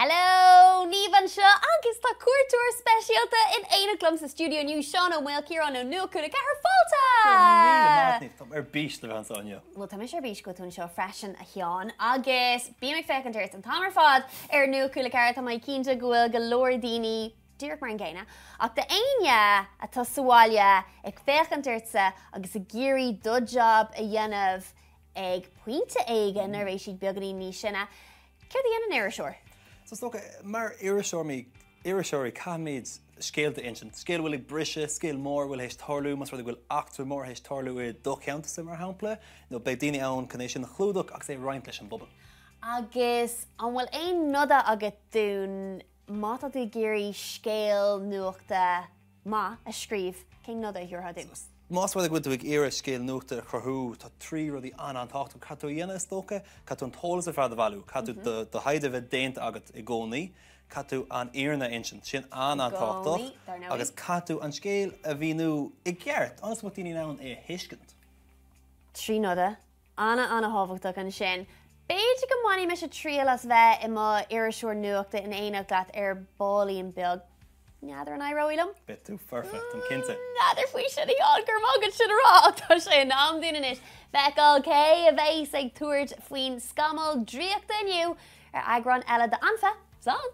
Hello! Niamh anseo agus tá cuairteoir speisialta in éineacht liom sa stiúideo inniu, Seán Ó Maoilchiaráin ó Nuacht Cúla 4 Fáilte! Go raibh míle maith, Niamh. Táim ar bís le bheith anseo inniu. Bhuel, tá mise ar bís go bhfuil tú anseo freisin, a Sheáin, agus bím ag féachaint ort an t-am ar fad ar Nuacht Cúla 4, tá mé cinnte go bhfuil go leor daoine díreach mar an gcéanna. Ach d'éinne atá sa bhaile ag féachaint ortsa agus ag iarraidh do job a dhéanamh ag pointe éigin nuair a bheidh siad beagáinín níos sine, Céard a dhéanann iriseoir? So is dócha, mar iriseoir, iriseoirí, caithfimid scéalta a insint. Scéal a bhfuil ag briseadh, scéal mór a bhfuil théis tarlú, más rud é go bhfuil eachtra mór théis tarlú i do cheantarsa, mar shampla, nó beidh daoine ann chun é sin a chlúdach agus é a roinnt leis an bpobal. Agus an bhfuil aon noda agat dúinn má tá tú ag iarraidh scéal nuachta maith a scríobh, cén noda a thabharfá dúinn? Más rud é go bhfuil tú ag iarraidh scéal nuachta a chruthú, tá trí rudaí an-an-tábhachtach a chaithfidh tú a dhéanamh, is dócha. Caithfidh tú an t-eolas ar fad a bhailiú, caithfidh tú do thaighde a bheith déanta agat i gcónaí, caithfidh tú an fhírinne a insint, sin an-an-tábhachtach, agus caithfidh tú an scéal a mhíniú i gceart, ionas go mbeadh daoine in ann é a thuiscint. Trí noda. Ana-ana-thábhachtach ansin. B'fhéidir go mbainfidh mise triail as bheith i mo iriseoir nuachta in éineacht leat ar baillín beag. N'fheadar an éireoidh liom? Beidh tú foirfe, táim cinnte. N'fheadar faoi sin a Sheáin, go raibh maith agat sin a rá ach tá sé in am dúinn anois feiceáil cé a bheas ag tabhairt faoin scamall draíochta inniu ar eagrán eile d'Anfa 's An!